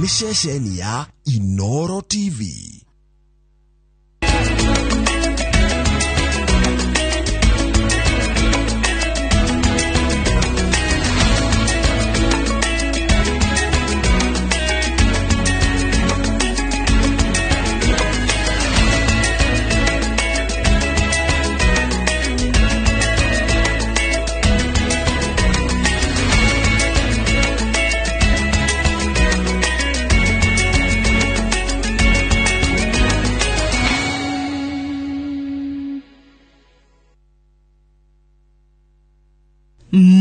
Nĩ ceceni ya Inoro TV.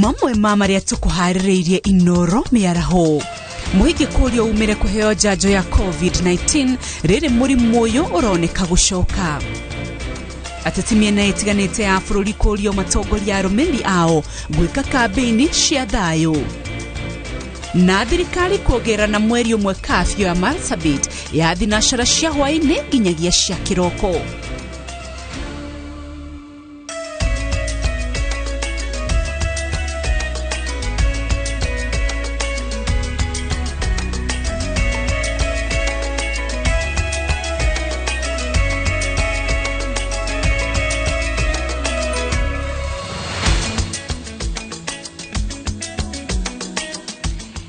Mamwe ma marĩa tũkũharĩrĩirie Inoro mĩaraho. Mũingĩ kũrio umĩre kũheo njanjo ya COVID-19 rĩrĩ mũrimũ ũyũ ũroneka gũcoka. Ateti mĩena ĩtiganĩte ya bũrũri kũrio matongoria arũmĩrĩri ao gwĩka kambĩini cia thayũ. Na thirikari kuongerera na mweri ũmwe kafyu ya Marsabit ya thinacara cia hwaĩ-inĩ nginyagia cia kĩroko.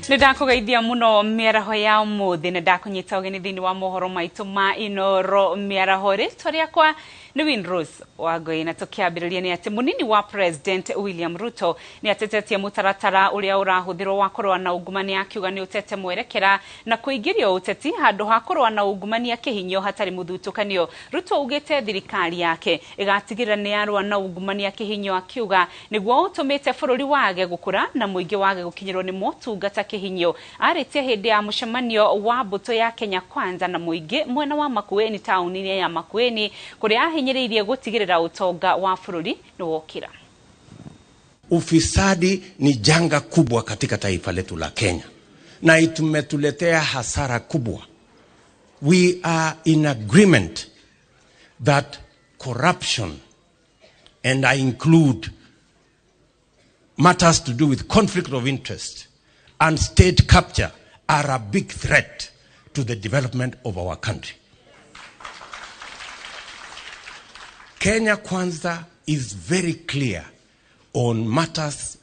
Nĩndakũgeithia mũno mĩaraho ya ũmũthĩ na ndakũnyita ũgeni thĩinĩ wa mohoro maitũ ma Inoro mĩaraho. Rĩtwa rĩakwa nĩ Winrose Wangũi, na tũkĩambĩrĩria nĩ atĩ mũnini wa President William Ruto nĩ atetetie mũtaratara ũrĩa ũrahũthĩrwo wa kũrũa na ungumania, akiuga nĩ ũtete mwerekera na kũingĩrio ũteti handũ ha kũrũa na ungumania kĩhinyo hatarĩ mũthutũkanio. Ruto augĩte thirikari yake ĩgatigĩrĩra nĩ yarũa na ungumania kĩhinyo, akiuga nĩguo ũtũmĩte bũrũri wage gũkũra na mũingĩ wage gũkinyĩrwo nĩ motungata kĩhinyo. Arĩtie hĩndĩ ya mũcemanio wa mbũtũ ya Kenya Kwanza na mũingĩ mwena wa Makueni taũni-inĩ ya Makueni kũrĩa ahinyĩrĩirie gũtigĩrĩra utonga wa bũrũri nĩ wokĩra. Ufisadi ni janga kubwa katika taifa letu la Kenya na imetuletea hasara kubwa. We are in agreement that corruption, and I include matters to do with conflict of interest and state capture, are a big threat to the development of our country. Kenya Kwanza is very clear on matters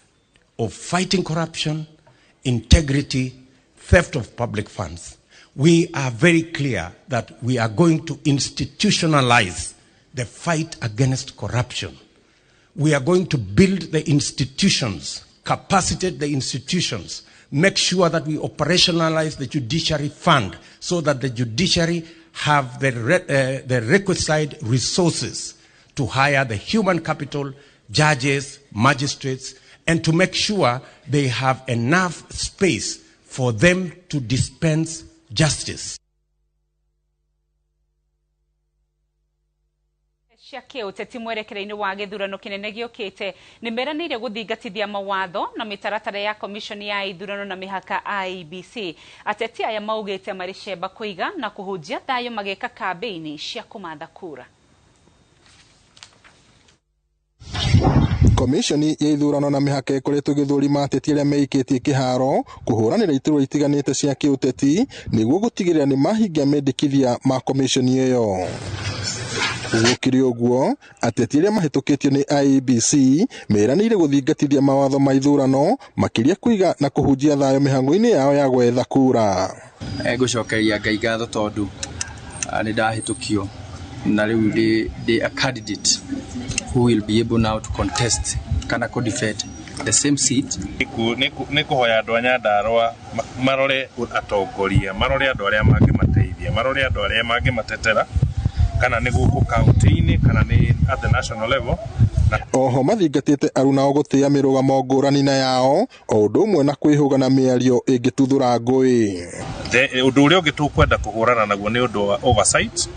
of fighting corruption, integrity, theft of public funds. We are very clear that we are going to institutionalize the fight against corruption. We are going to build the institutions, capacitate the institutions, make sure that we operationalize the judiciary fund so that the judiciary have the requisite resources to hire the human capital, judges, magistrates, and to make sure they have enough space for them to dispense justice. Cia kĩũteti mwerekera-inĩ wa gĩthurano kĩnene gĩũkĩte nĩ meranĩire gũthingatithia mawatho na mĩtaratara ya komishoni ya ithurano na mĩhaka IEBC. Ateti aya maugĩte marĩ cemba kũiga na kũhunjia thayũ magĩka kambĩini cia kũmatha kura. Komishoni ya ithurano na mĩhaka ĩkoretwo ĩgĩthũrima ateti arĩa meikĩtie kĩharo kũhũranĩra iturwa itiganĩte cia kĩũteti nĩguo gũtigĩrĩra nĩ mahingia mendekithia ma komishoni ĩyo. Gũkĩrĩ ũguo, ateti arĩa mahĩtũkĩtio nĩ IEBC meranĩire gũthingatithia mawatho ma ithurano makĩria kũiga na kũhunjia thayũ mĩhang'o-inĩ yao ya gwetha kura. Ngũcokeria Ngai ngatho tondũ nĩ ndahĩtũkio na rĩu ndĩ a candidate who will be able now to contest kana ko defend the same seat. Nĩ kũhoya andũ a Nyandarũa marore atongoria, marore andũ arĩa mangĩmateithia, marore andũ arĩa mangĩmatetera, kana nĩ gũkũ county-inĩ kana nĩ at the national level. Oho mathingatĩte arunao gũtĩa mĩrũgamo ngũrani na yao o ũndũ ũmwe na kwĩhũga na mĩario ĩngĩtuthũra ngũĩ. Ũndũ ũrĩa ũngĩ tũkwenda kũhũrana naguo nĩ ũndũ wa oversight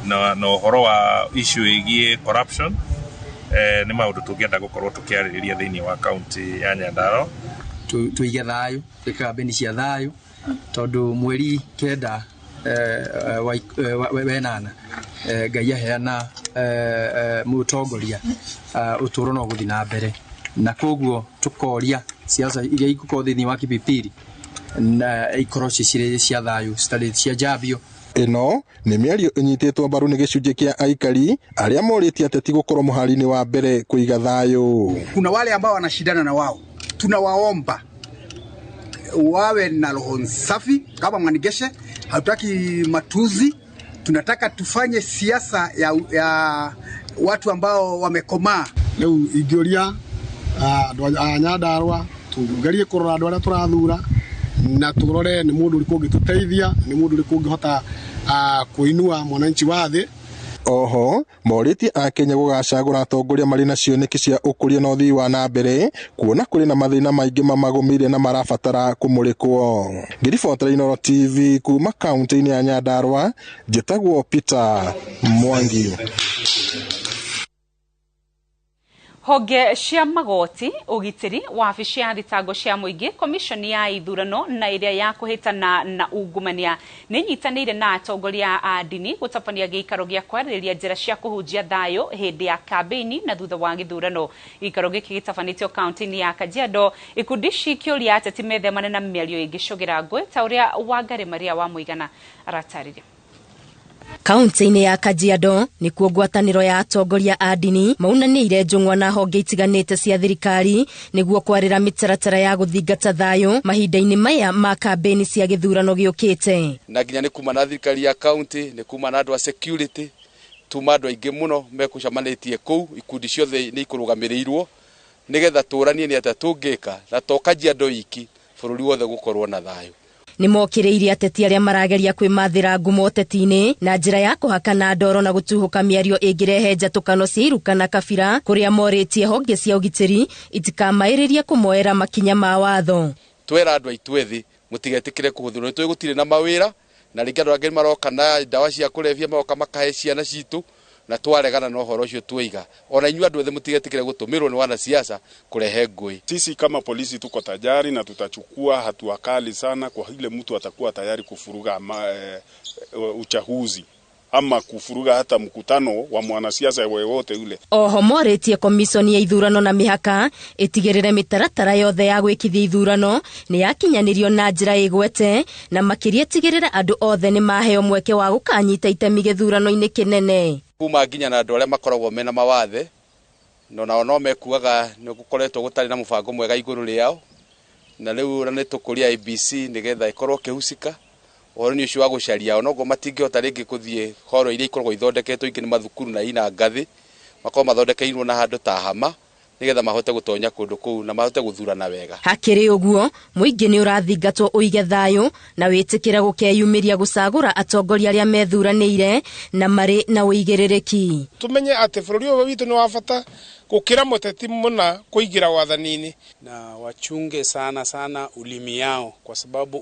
na ũhoro wa issue ĩgiĩ corruption. Nĩ maũndũ tũngĩenda gũkorwo tũkĩarĩrĩria thĩinĩ wa county ya Nyandarua. Tũige thayũ, twĩke kambĩini cia thayũ tondũ mweri 9 wenana Ngai aheana mũtongoria ũtũũro no gũthiĩ na mbere, na koguo tũkoria siasa iria igũkorwo thĩinĩ wa Kipipiri Na ikorwo cirĩ cia thayũ, citarĩ cia njambio. Ĩno nĩ mĩario ĩnyitĩtwo mbaru nĩ gĩcunjĩ kĩa aikari arĩa morĩtie ateti gũkorwo mũhari-inĩ wa mbere kũiga thayũ. Kuna wale ambao wanashindana na wao, tunawaomba wawe na roho safi kama Mwanigeshe. Hatutaki matuzi, tunataka tufanye siasa ya watu ambao wamekomaa. Rĩu ingĩũria andũ a Nyandarũa tugerie kũrora andũ arĩa tũrathura na tũrore nĩ mũndũ ũrĩkũ ũngĩtũteithia, nĩ mũndũ ũrĩkũ ũngĩhota kũinua mwananchi wa thĩ. Oho morĩtie akenya gũgacagũra atongoria marĩ na cioneki cia ũkũria na ũthii wa na mbere, kuona kũrĩ na mathĩna maingĩ mamagũmĩire na marabatara kũmũrĩkwo. Ngĩribotera Inooro TV kuma kaunti-inĩ ya Nyandarũa, njĩtagwo Peter Mwangi. Honge cia magoti, ũgitĩri, wabici ya thitango cia mũingĩ, komishoni ya ithurano na ĩrĩa ya kũhĩtana na ungumania nĩ inyitanĩire na atongoria a ndini gũtabania gĩikaro gĩa kwarĩrĩria njĩra cia kũhunjia thayũ hĩndĩ ya kambĩini na thutha wa gĩthurano. Gĩikaro gĩkĩ gĩtabanĩtio kaunti-inĩ ya Kajiado, ikundi ici ikĩũria ateti methemane na mĩario ĩngĩcũgĩra ngũĩ ta ũrĩa Wangari Maria wa Mũigana aratarĩria. Kaunti-inĩ ya Kajiado nĩkuo ngwatanĩro ya atongoria a ndini maunanĩire njũng'wa na honge itiganĩte cia thirikari nĩguo kwarĩra mĩtaratara ya gũthingata thayũ mahinda-inĩ maya ma kambĩini cia gĩthurano gĩũkĩte. Na nginya nĩ kuma na thirikari ya kaunti, nĩ kuma na andũ a security, tuma andũ aingĩ mũno mekũcamanĩtie kũu, ikundi ciothe nĩ ikũrũgamĩrĩirwo nĩgetha tũranie nĩ atĩa tũngĩka na to Kajiado iki, bũrũri wothe gũkorwo na thayũ. Nĩ mokĩrĩirie ateti arĩa marageria kwĩmathĩra ngumo ũteti-inĩ na njĩra ya kũhakana ndoro na gũtuhũka mĩario ĩngĩrehe njatũkano cia iruka na kabira, kũrĩa morĩtie honge cia ũgitĩri itikamaĩrĩrie kũmoera makinya ma watho. Twera andũ aitũ ethĩ mũtigetĩkĩre kũhũthĩrwo, nĩ tũĩ gũtirĩ na mawĩra na rĩngĩ andũ angĩ maroka na ndawa cia kũrebia maroka makahe ciana citũ na twaregana na ũhoro ũcio twaiga. Ona inyuĩ andũ ethĩ mũtigetĩkĩre gũtũmĩrwo nĩ wanasiasa kũrehe ngũĩ. Sisi kama polisi tuko tayari na tutachukua hatua kali sana kwa ile mtu atakuwa tayari kufuruga uchaguzi ama kufuruga hata mkutano wa mwanasiasa yeyote yule. Oho morĩtie komishoni ya ithurano na mĩhaka ĩtigĩrĩre mĩtaratara yothe ya gwĩkithia ithurano nĩ yakinyanĩrio na njĩra ĩgwete, na makĩria ĩtigĩrĩre andũ othe nĩ maheo mweke wa gũkanyita itemi gĩthurano-inĩ kĩnene. Kuma nginya na andũ arĩa makoragwo mena mawathe no nao no mekuaga nĩ gũkoretwo gũtarĩ na mũbango mwega igũrũ rĩao, na rĩu nĩ tũkũria IEBC nĩgetha ĩkorwo ĩkĩhusika ũhoro-inĩ ũcio wa gũcaria, onoguo matingĩhota rĩngĩ gũthiĩ horo iria ikoragwo ithondeketwo ingĩ nĩ mathukuru na ina ngathĩ, makorwo mathondekeirwo na handũ ta hama nĩgetha mahote gũtonya kũndũ kũu na mahote gũthurana wega. Hakĩrĩ ũguo, mũingĩ nĩ ũrathingatwo ũige thayũ na wĩtĩkĩre gũkeyumĩria gũcagũra atongoria arĩa methuranĩire na marĩ na ũigĩrĩrĩki. Tumenye atĩ bũrũri ũyũ witũ nĩ wa bata gũkĩra mũteti mũna kũingĩra wathani-inĩ. Na wachunge sana sana ulimi yao, kwa sababu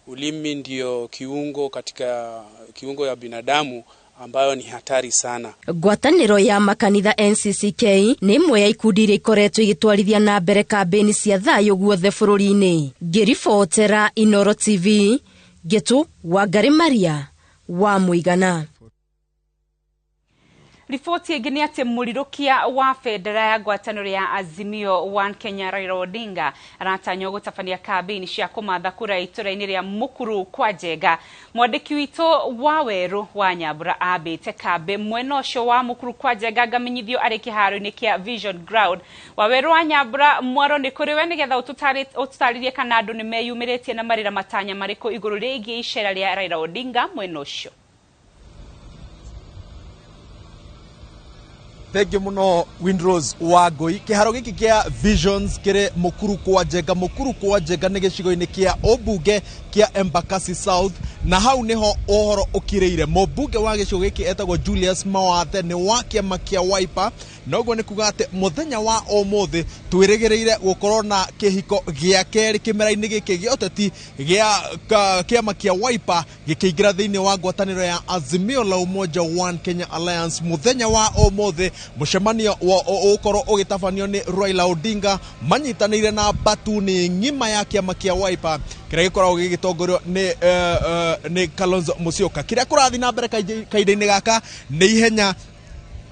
ulimi ndio kiungo katika kiungo ya binadamu ambayo ni hatari sana. Ngwatanĩro ya makanitha NCCK nĩ ĩmwe ya ikundi iria ikoretwo igĩtwarithia na mbere kambĩini cia thayũ guothe bũrũri-inĩ. Ngĩribotera Inooro TV, Ngĩtũ Wangari Maria wa Mũigana. Riboti ĩngĩ nĩ atĩ mũrirũkia wa bendera ya ngwatanĩro ya Azimio One Kenya Raila Odinga aratanywo gũtabania kambĩini cia kũmatha kura itũra-inĩ rĩa Mukuru kwa Njenga. Mwandĩki witũ wa Werũ wa Nyambura ambĩte kambĩ mwena ũcio wa Mukuru kwa Njenga ngamenyithio arĩ kĩharo-inĩ kĩa Vision Ground. Wa Werũ wa Nyambura, mwaro nĩ kũrĩ we nĩgetha ũtũtarĩrie kana andũ nĩ meyumĩrĩtie na marĩ na matanya marĩkũ igũrũ rĩgiĩ icera rĩa Raila Odinga mwena ũcio. Thengiũ mũno Windrose wa Ngũi. Kĩharo gĩkĩ kĩa Visions kĩrĩ Mukuru kwa Njenga. Mukuru kwa Njenga nĩ gĩcigo-inĩ kĩa ũmbunge kĩa Embakasi South, na hau nĩho ũhoro ũkirĩire. Mũmbunge wa gĩcigo gĩkĩ etagwo Julius Mawathe, nĩ wa kĩama kĩa Wiper, na ũguo nĩ kuga atĩ mũthenya wa ũmũthĩ twĩrĩgĩrĩire gũkorwo na kĩhiko gĩa kerĩ kĩmera-inĩ gĩkĩ gĩa ũteti gĩa kĩama kĩa Wiper gĩkĩingĩra thĩinĩ wa ngwatanĩro ya Azimio la Umoja One Kenya Alliance. Mũthenya wa ũmũthĩ mũcemanio ũgũkorwo ũgĩtabanio nĩ Raila Odinga manyitanĩire na batuni ng'ima ya kĩama kĩa Wiper kĩrĩa gĩkoragwo gĩgĩtongorio nĩ Kalonzo Musyoka. Kĩrĩa kũrathiĩ na mbere kahinda-inĩ gaka nĩ ihenya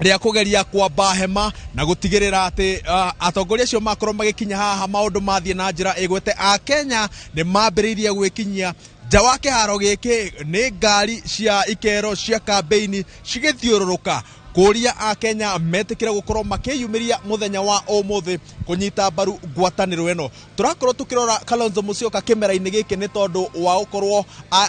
rĩa kũgeria kwamba hema na gũtigĩrĩra atĩ atongoria acio makorwo magĩkinya haha maũndũ mathiĩ na njĩra ĩgwete. Akenya nĩ mambĩrĩirie gwĩkinyia nja wa kĩharo gĩkĩ nĩ ngari cia ikero cia kambĩini cigĩthiũrũrũka kũria Akenya metĩkĩre gũkorwo makĩyumĩria mũthenya wa ũmũthĩ kũnyita mbaru ngwatanĩro ĩno. Tũrakorwo tũkĩrora Kalonzo Musyoka kĩmera-inĩ gĩkĩ nĩ tondũ wa gũkorwo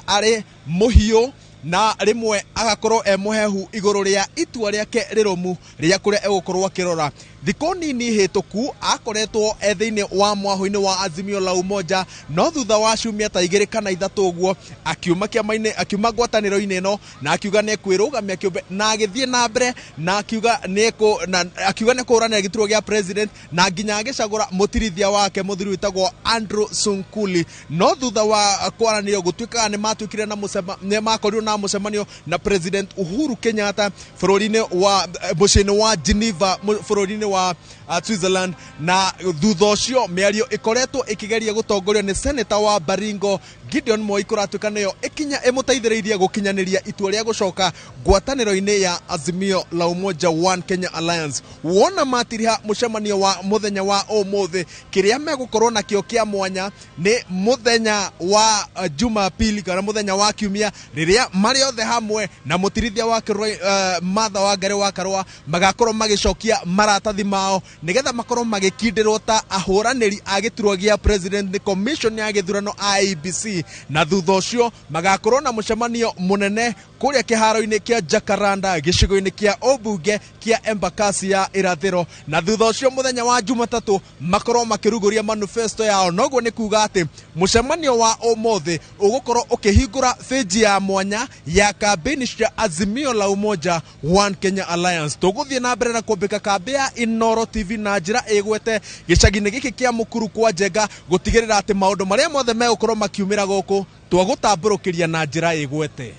arĩ mũhiũ na rĩmwe agakorwo e mũhehu igũrũ rĩa itua rĩake rĩrũmu rĩa kũrĩa egũkorwo akĩrora. Thikũ nini hĩtũku akoretwo e thĩinĩ wa mwahũ-inĩ wa Azimio la Umoja, no thutha wa ciumia ta 2 kana 3 ũguo akiuma kĩama-inĩ, akiuma ngwatanĩro-inĩ ĩno na akiuga nĩ ekwĩrũgamia kĩũmbe, na agĩthiĩ na mbere na akiuga nĩ ekũhũranĩra gĩturwa gĩa president, na nginya agĩcagũra mũtirithia wake mũthuri wĩtagwo Andrew Sunkuli. No thutha wa kwaranĩrio gũtuĩkaga nĩ matuĩkire na nĩ makorirwo na mũcemanio na President Uhuru Kenyatta bũrũri-inĩ wa mũciĩ-inĩ wa Geneva bũrũri-inĩ wa Switzerland, na thutha ũcio mĩario ĩkoretwo ĩkĩgeria gũtongorio nĩ Senator wa Baringo Gideon Moi kũratuĩka nĩyo ĩkinya ĩmũteithĩrĩirie gũkinyanĩria itua rĩa gũcoka ngwatanĩro-inĩ ya Azimio la Umoja One Kenya Alliance. Wona matiriha mũcemanio wa mũthenya wa ũmũthĩ, kĩrĩa megũkorwo nakĩo kĩa mwanya nĩ mũthenya wa Jumapili kana mũthenya wa Kiumia rĩrĩa marĩ othe hamwe na mũtirithia wa Martha Wangari wa Karũa magakorwo magĩcokia maratathi mao nĩgetha makorwo magĩkindĩrwo ta ahũranĩri a gĩturwa gĩa president nĩ commission ya gĩthurano IEBC, na thutha ũcio magakorwo na mũcemanio mũnene kũrĩa kĩharo-inĩ kĩa Jacaranda gĩcigo-inĩ kĩa ũmbunge kĩa Embakasi ya irathĩro, na thutha ũcio mũthenya wa Jumatatũ makorwo makĩrugũria manifesto yao. Noguo nĩ kuga atĩ mũcemanio wa ũmũthĩ ũgũkorwo ũkĩhingũra bĩnji ya mwanya ya kambĩini cia Azimio la Umoja One Kenya Alliance. Tũgũthiĩ na mbere na kwambĩka kambĩ ya Inooro TV na njĩra ĩgwete gĩcagi-inĩ gĩkĩ kĩa Mũkuru kwa Njenga gũtigĩrĩra atĩ maũndũ marĩa mothe megũkorwo makiumĩra gũkũ twagũtambũrũkĩria na njĩra ĩgwete.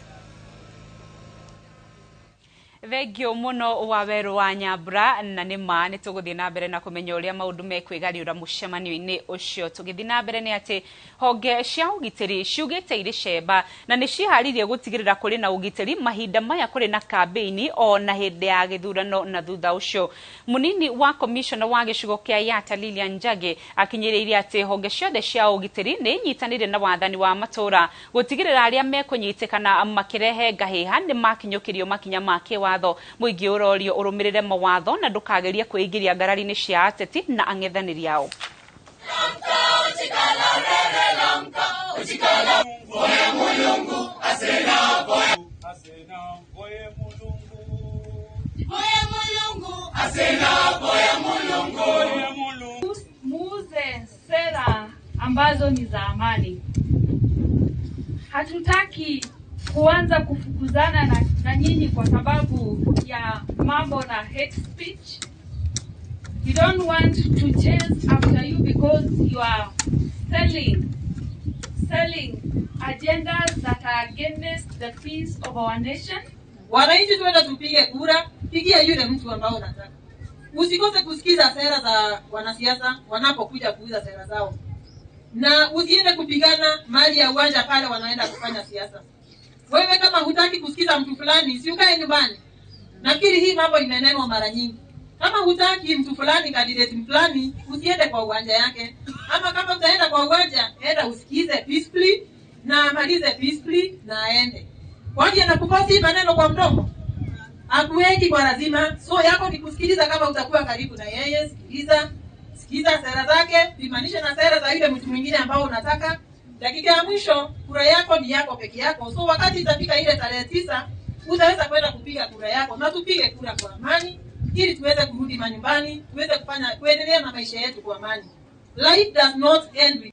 Thengio muno wa weru wa Nyambura, na nĩ ma nĩ tũgũthiĩ na mbere na kũmenya ũrĩa maũndũ mekwĩgariũra mũcemanio-inĩ ũcio. Tũgĩthiĩ na mbere nĩ atĩ honge cia ũgitĩri ciugĩte irĩ cemba na nĩ ciharĩirie gũtigĩrĩra kũrĩ na ũgitĩri mahinda maya kũrĩ na kambĩini o na hĩndĩ ya gĩthurano. Na thutha ũcio mũnini wa commissioner wa gĩcigo kĩa Yatta Lilian Njagi akinyĩrĩirie atĩ honge ciothe cia ũgitĩri nĩ inyitanĩire na wathani wa matũũra gũtigĩrĩra arĩa mekũnyitĩkana makĩrehe ngahĩha nĩ makinyũkĩrio makinya ma kĩwatho. Mũingĩ ũrorio ũrũmĩrĩre mawatho na ndũkagerie kwĩingĩria ngarari-inĩ cia ateti na ang'ethanĩri ao. Muuze sera ambazo ni za amani. Hatutaki kuanza kufukuzana na nyinyi kwa sababu ya mambo na hate speech. We don't want to chase after you because you are selling agendas that are against the peace of our nation. Wananchi tuenda tupige kura, pigia yule mtu ambao unataka. Usikose kusikiza sera za wanasiasa wanapokuja kuuza sera zao. Na usiende kupigana mali ya uwanja pale wanaenda kufanya siasa. Wewe kama hutaki kusikiza mtu fulani, si ukae nyumbani. Nafikiri hii mambo imenenwa mara nyingi. Kama hutaki mtu fulani, candidate fulani, usiende kwa uwanja yake. Ama kama utaenda kwa uwanja, enda usikize peacefully na amalize peacefully na aende. Kwani anakuposti maneno kwa mdomo? Hakuweki kwa lazima. So yako ni kusikiliza. Kama utakuwa karibu na yeye, sikiliza. Sikiza sera zake, pimanisha na sera za yule mtu mwingine ambao unataka. Dakika ya mwisho kura yako ni yako peke yako. So wakati itafika ile tarehe 9 utaweza kwenda kupiga kura yako, na tupige kura kwa amani ili tuweze kurudi manyumbani, tuweze kufanya kuendelea na maisha yetu kwa amani. Life does not end with.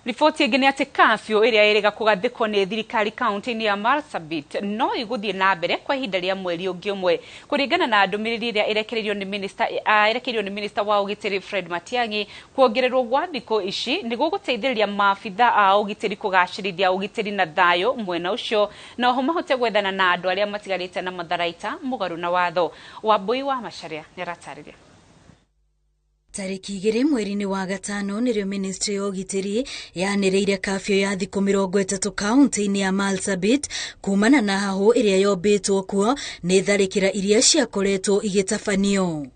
Riboti ĩngĩ nĩ atĩ kafyu ĩrĩa ĩrĩga kũgathĩkwo nĩ thirikari kaunti-inĩ ya Marsabit no ĩgũthiĩ na mbere kwa ihinda rĩa mweri ũngĩ ũmwe kũringana na ndũmĩrĩri ĩrĩa ĩrekereirio nĩ minister wa ũgitĩri Fred Matiang'i. Kuongererwo gwa thikũ ici nĩ gũgũteithĩrĩria maabitha a ũgitĩri kũgacĩrithia ũgitĩri na thayũ mwena ũcio, na oho mahote gwethana na andũ arĩa matigarĩte na matharaita mũgarũ na watho. Wambui wa Macharia nĩ aratarĩria. Tarĩki 2 mweri-inĩ wa gatano nĩrĩo ministry ya ũgitĩri yanĩrĩire kafyu ya thikũ 30 kaunti-inĩ ya Marsabit kumana na hahũ ĩrĩa yombĩtwo kuo nĩ tharĩkĩra iria ciakoretwo igĩtabanio.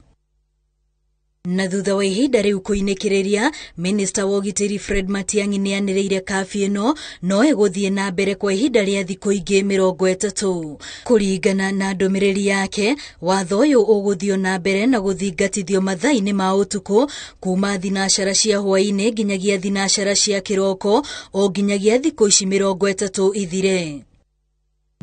Na thutha wa ihinda rĩu kũinĩkĩrĩria, minista wa ũgitĩri Fred Matiang'i nĩanĩrĩire kafyu ĩno no ĩgũthiĩ na mbere kwa ihinda rĩa thikũ ingĩ 30. Kũringana na ndũmĩrĩri yake, watho ũyũ ũgũthiĩ na mbere na gũthingatithio mathaa-inĩ ma ũtukũ kuma 3 cia hwaĩ-inĩ nginyagia 3 cia kĩroko o nginyagia thikũ ici 30 ithire.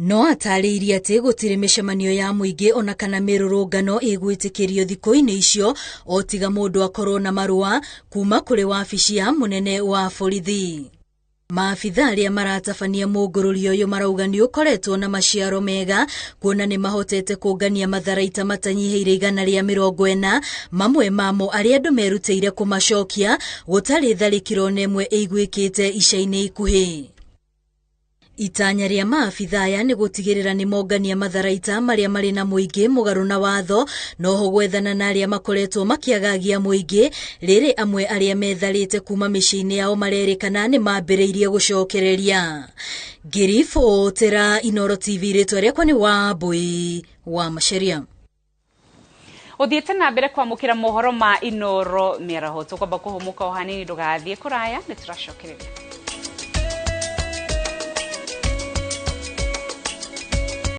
No atarĩirie atĩ gũtirĩ mĩcemanio ya mũingĩ ona kana mĩrũrũngano ĩgwĩtĩkĩrio thikũ-inĩ icio o tiga mũndũ akorwo na marũa kuma kũrĩ wabici ya mũnene wa borithi. Maabitha arĩa maratabania mũngũrũrio ũyũ marauga nĩ ũkoretwo na maciaro mega kuona nĩ mahotete kũngania matharaita matanyihĩire 140, mamwe mamo arĩa andũ merutĩire kũmacokia gũtarĩ tharĩkĩro ona ĩmwe ĩiguĩkĩte ica-inĩ ikuhĩ. Itanya rĩa maabitha aya nĩ gũtigĩrĩra nĩ mongania matharaita marĩa marĩ na mũingĩ mũgarũ na watho, noho gwethana na arĩa makoretwo makĩagagia mũingĩ, rĩrĩ amwe arĩa metharĩte kuma mĩciĩ-inĩ yao marerĩkana nĩ mambĩrĩirie gũcokereria. Ngĩribotera Inooro TV, rĩtwa rĩakwa nĩ Wambui wa Macharia. Ũthiĩte na mbere kwamũkĩra mohoro ma Inooro mĩaraho, tũkwamba kũhũmũka o hanini, ndũgathiĩ kũraya, nĩ tũracokereria.